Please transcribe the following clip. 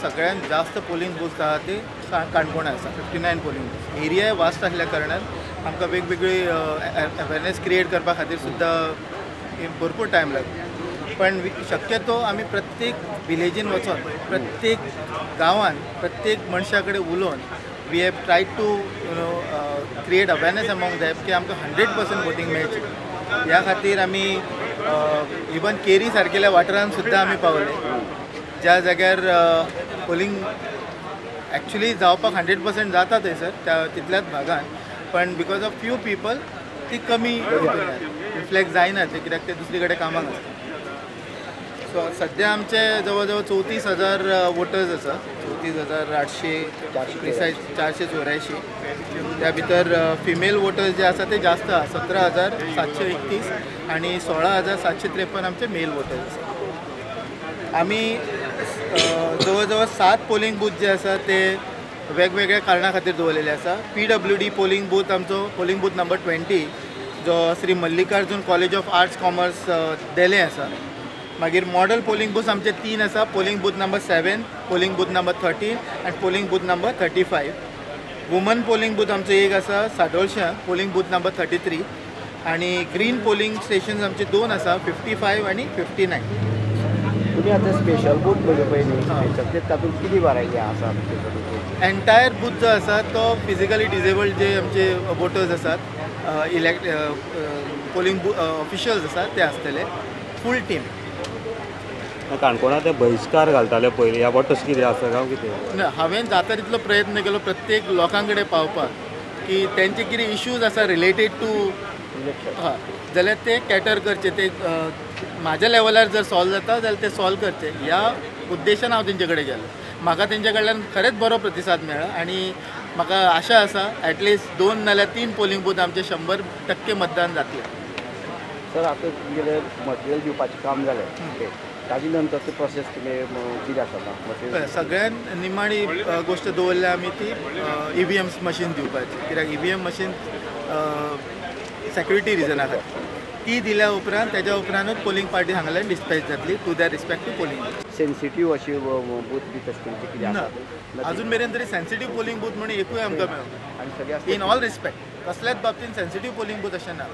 सगळ्यांत जास्त polling booth आहा ते काणकोणा आसा, 59 पोलिंग बूथ. एरिया वास्ट आसल्या कारणान आमकां वेगवेगळी अवेरनेस क्रिएट करपा खातीर सुद्दां भरपूर टायम लागता. पण शक्यतो आमी प्रत्येक विलेजीन वचोन, प्रत्येक गांवान, प्रत्येक मनशा कडेन उलोवन we have tried to create awareness among them की आमकां 100% वोटींग मेळचें. ह्या खातीर आमी इवन केरी सारकेल्या वाठारान सुद्दां आमी पावले, ज्या जाग्यार पोलिंग एक्चुली जावपाक 100% जाता थंयसर त्या तितल्याच भागान, पण because of few people ती कमी रिफ्लेक्ट जायना ते, कित्याक ते दुसरी कडेन कामाक आसता. सो सद्या आमचे जवळ जवळ 34,000 वोटर्स आसा, 34,800 प्रिसायज 484. त्या भितर फिमेल वोटर्स जे आसा ते जास्त आसा, 17,731 आनी 16,753 आमचे मेल वोटर्स आसा. आमी जवळ जवळ 7 पोलिंग बूथ जे आसा ते वेगवेगळ्या कारणा खातीर दवरलेले आसा. PWD polling booth आमचो पोलिंग बूथ नंबर 20 जो Shri Mallikarjun college of arts commerce Dele आसा. मागीर मॉडल पोलिंग बूथ आमचे 3 आसा, polling booth number 7, polling booth number 13 आनी polling booth number 35. Woman polling booth आमचो एक आसा साडोळश्या, पोलिंग बूथ नंबर 33. आनी ग्रीन पोलिंग स्टेशन्स आमचे 2 आसा, 55 आनी 59. तुम्ही आता स्पेशल बूथ म्हणजे पयलीं स्पेशल ते तातूंत कितें वरायटी आसा? एन्टायर बूथ जो आसा तो फिजिकली डिजेबल्ड जे आमचे वोटर्स आसात, इलेक्ट पोलिंग ऑफिशियल्स आसात ते आसतले, फूल टीम. काणकोणा ते बहिश्कार घालताले पयलीं, ह्या फावट तशें कितें आसा काय कितें ना? हांवें जाता तितलो प्रयत्न केलो प्रत्येक लोकां कडेन पावपाक की तेंचे कितें इश्यूज आसा रिलेटेड टू हय जाल्यार ते कॅटर करचे, ते म्हाज्या लेवलार जर सॉल्व जाता जाल्यार ते सॉल्व करचे ह्या उद्देशान हांव तेंचे कडेन गेलो. म्हाका तेंचे कडल्यान खरेंच बरो प्रतिसाद मेळ्ळो आनी म्हाका आशा आसा एटलिस्ट 2 नाल्यार 3 पोलिंग बूथ आमचे 100% मतदान जातलें. सर, आतां तुमगेलें मटेरियल दिवपाचें काम जालें, ताजे नंतरचो प्रोसेस तुमी कितें आसा? सगळ्यात निमाणी गोश्ट दवरल्या आमी ती EVM machine दिवपाची, कित्याक EVM machine security रिजना खातीर ती दिल्या उपरांत तेज्या उपरांतूच पोलिंग पार्टी हांगाल्यान डिस्पॅच जातली to their respective polling booth. Sensitive अशी बूथ बी तशें तुमचें कितें आसा? अजून मेरेन तरी सेन्सिटीव पोलिंग बूथ म्हणून एकूय आमकां मेळूंक आनी सगळे इन ऑल रिस्पेक्ट कसल्याच बाबतींत सेन्सिटीव पोलिंग बूथ अशें ना.